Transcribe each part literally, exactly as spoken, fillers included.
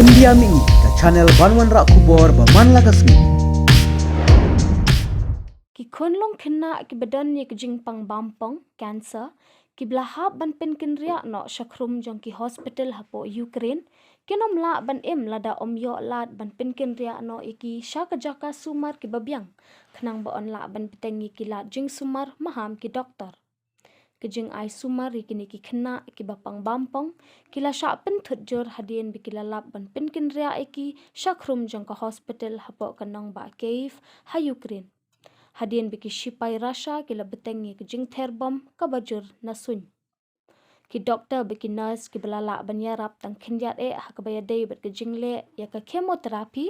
India Mini, ka channel ban wanrah khubor ba man la ka sngi. Ki khunlung khynnah kiba don ïa ka jingpang bampong, cancer, kiba la hap ban pynkynriah noh sha khrum jong ki hospital hapoh Ukraine, kin ym lah ban im lada ym ïoh lad ban pynkynriah noh ïa ki sha ka jaka sumar kiba biang, khnang ba yn lah ban bteng ïa ki lad jingsumar maham ki doktor. Ka jingai sumar ïa kine ki khynnah kiba pang bampong ki la shah pynthut jur hadien ba ki la lap ban pynkynriah ïa ki sha khrum jong ka hospital hapoh ka nongbah Kyiv ha Ukraine, hadien ba ki shipai Russia ki la bteng ïa ka jingther bom kaba jur na suiñ. Ki doktor bad ki nurse kiba la lah ban ïarap tang khyndiat eh ha kaba ïadei bad ka jingleh ïa ka chemotherapy,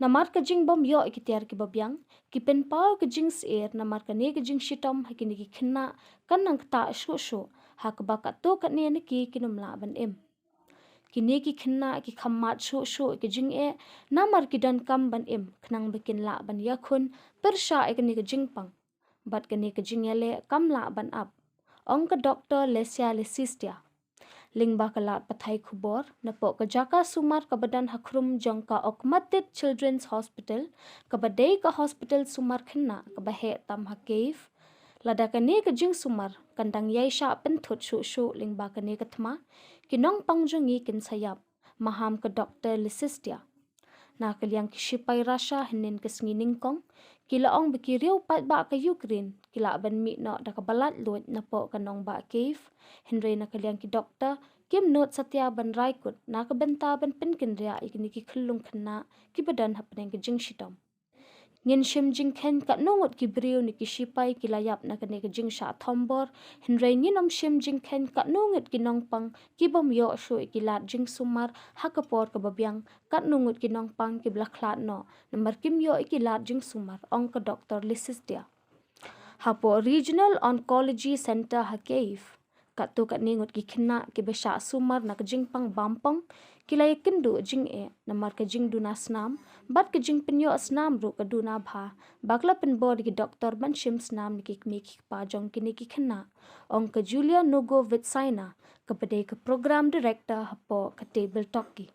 namar ka jingbym ïoh ïa ki tiar kiba biang, ki pynpaw ka jingsyier namar kane ka jingshitom ha kine ki khynnah kan nang ktah shuh shuh, ha kaba katto katne na ki kin ym lah ban im. Kine ki khynnah ki kham mad shuh shuh ïa ka jingeh namar ki donkam ban im khnang ba kin lah ban ïakhun pyrshah ïa kane ka jingpang, bad kane ka jingïaleh kam lah ban ap, ong ka Doktor Lesia Lisistia. Lyngba ka lad pathai khubor napoh ka jaka sumar kaba don ha khrum jong ka Okhmatdit Children's Hospital, kaba dei ka hospital sumar khynnah kaba heh tam ha Kyiv, lada kane ka jingsumar kan dang ïai shah pynthut shuh shuh lyngba kane ka thma, ki nongpang jong ngi kin sa ïap, maham ka Doktor Lisistia. Na ka liang ki shipai Russia hynnin ka sngi nyngkong ki la ong ba ki riew paidbah ka Ukraine ki lah ban mih noh da kaba laitluid napoh ka nongbah Kyiv, hynrei na ka liang ki doktor kim nud satia ban rai kut na ka bynta ban pynkynriah ïa kine ki khunlung khynnah kiba don hapdeng ka jingshitom. Ngin shim jingkheiñ katno ngut ki briew ne ki shipai ki la ïap na kane ka jingshah thombor, hynrei ngin ym shim jingkheiñ katno ngut ki nongpang kibym ïoh shuh ïa ki lad jingsumar ha ka por kaba biang, katno ngut ki nongpang kiba la khlad noh namar kim ïoh ïa ki lad jingsumar, ong ka Doktor Lisistia. Hapoh Regional Oncology Center ha Kyiv, katto katne ngut ki khynnah kiba shah sumar na ka jingpang bampong ki la ïakynduh jingeh namar ka jingduna snam bad ka jingpynïoh snam ruh ka duna bha, ba ka la pynbor ïa ki doktor ban shim snam na ki kmie ki kpa jong kine ki khynnah, ong ka Julia Nogovitsaina, kaba dei ka Program Director hapoh ka Table Talkie.